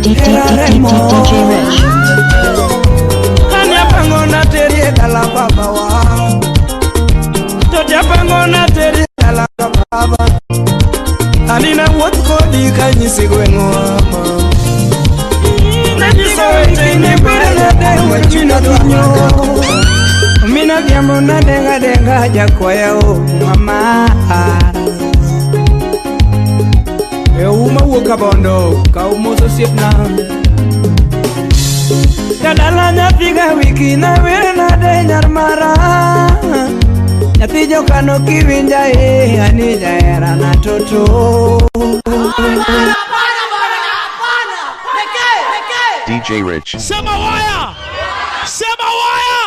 D D D D D DJ Rich. Kane apango nateri e dala babawa. To japango nateri e dala baba. Anina wuoth kodi kanyisi gweng'wa. Nanyiso wecheni bere nade wechino dunyo. Mina dhiambo nadenga denga jakwaya o mama. E uma wuok kabondo kaw mos osiepna. Jadala nyathi ga wiki nawer nade nyar mara. Nyathi jokano kiwinja e ani jahera na toto. DJ Rich. Sema waya! Sema waya!